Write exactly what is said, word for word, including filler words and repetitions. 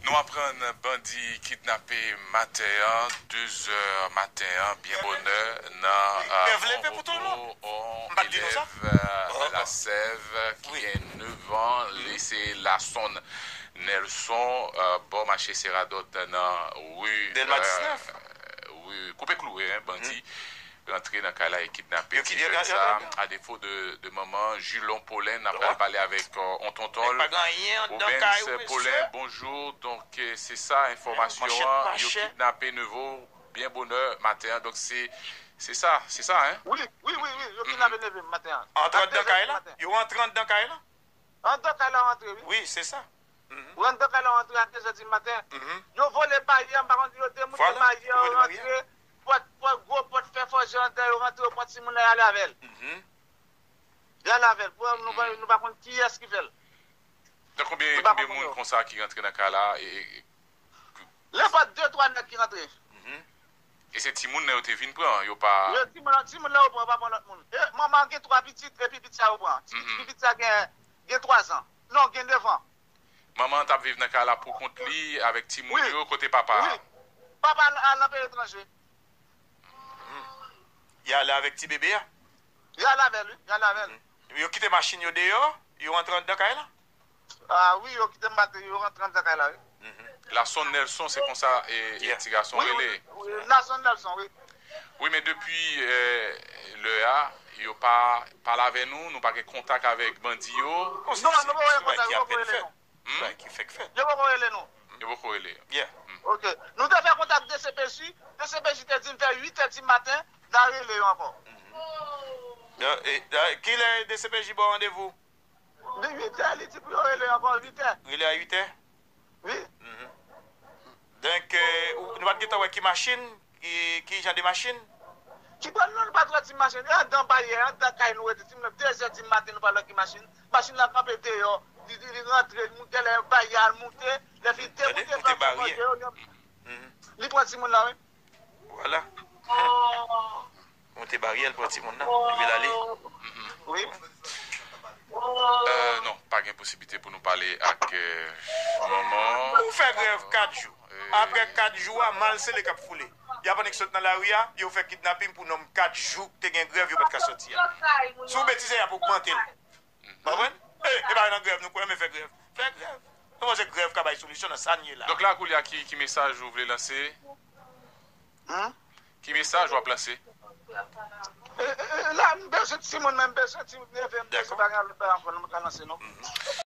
Nou aprann bandi kidnape maten an, de zè maten an, byen bonè, nan Pòtoprens, on elèv Lasèv ki gen nèf an, li se Lasonn Nelson, bò mache Seradòt nan ri, ri Koupe Klouwe, bandi rantre nan kay la e kidnape ti jèn sa. A defo de, de manman Julon Polin, n ap pral pale avèk, euh, on tonton l. Rubens Polin, bonjou. Donk, euh, se sa enfòmasyon an. Yo kidnape Nevo byen bonè maten an. Donk, se, se sa, se sa, hein? Wi, wi, wi, wi. Yo kidnape Nevo maten an. Antre anndan kay la? Yo antre anndan kay la? Anndan kay la yo antre, wi. Wi, se sa. Yo antre anndan kay la yo antre a de zè di maten. Yo vole baryè, m pa konn, yo demoute baryè, yo rantre. Pòt, pòt, gwo pòt fè fòje anndan, yo rantre, yo pran timoun nan, y ale avè l. Y ale avè l. Pou nou pa, nou pa konn kiyès ki fè l. Donk, konbyen, konbyen moun konsa ki rantre nan kay la? E, e, Nenpòt de, twa nèg ki rantre. E se timoun nan yo te vin pran, yo pa... Yo, timoun, timoun nan yo pran, yo pa pran lòt moun. E manman an gen twa pitit, e pi piti a yo pran. Ti pi piti a gen, gen twa zan. Non, gen nèf an. Manman an t ap viv nan kay la pou kont li, avèk timoun yo, kote papa a? Wi. Papa a al nan peyi etranje. Y ale avèk ti bebe a? Y ale avè l, wi. Y ale avè l. Yo kite machin yo deyò, yo antre anndan kay la? Ah wi, yo kite m maten, yo rantre anndan kay la, wi. Lasonn Nelson, se konsa, e, e ti gason rele. Wi, wi, wi, Lasonn Nelson, wi. Wi, men depi, e, lè a, yo pa pale avè nou, nou pa gen kontak avèk bandi yo. Non, nou pa gen kontak, yo poko rele nou. Bagay ki fèk fèt. Yo poko rele nou. Yo poko rele. Ok. Nou te fè kontak D C P J, D C P J te di n fè uit è di maten, n a rele yo ankò. Kilè D C P J ba w randevou? Li uit è, li di pou yo rele ankò uit è. Rele a uit è? Wi. Donk, e, ou, nou pa t gentan wè ki machin, ki, ki jan de machin? Ki bò non, nou pa t wè ti machin. E anndan baryè, anndan kay nou rete. Timoun nan, de zè di maten, nou pa t wè ki machin. Machin nan kanpe deyò. Li, li, li rantre, li moute, lè baryè a moute, lè fini demoute, fè fòje yo, li pran timoun nan, wi. Vwala. Monte baryè, l pran timoun nan, epi l ale. Wi. Euh, non, pa gen posiblite pou nou pale ak, euh, manman. Ou fè grèv kat jou. Apre kat jou a, mal sele k ap foule. Y ap annik sot nan lari a, yo fè kidnaping pou nonm kat jou k te gen grèv, yo pa t ka sòti a. Si w betize, y ap ogmante l. Konprann? E, e pa nan grèv nou kwè, men fè grèv. Fè grèv. Nou panse grèv ka bay solisyon nan sa n ye la. Donk la, koulye a, ki, ki mesaj ou vle lanse? Ki mesaj w ap lanse? E, e, e, la, m bezwen timoun, men m bezwen timoun, neve m bezwen bagay lòt bagay ankò, non, m ka lanse, non.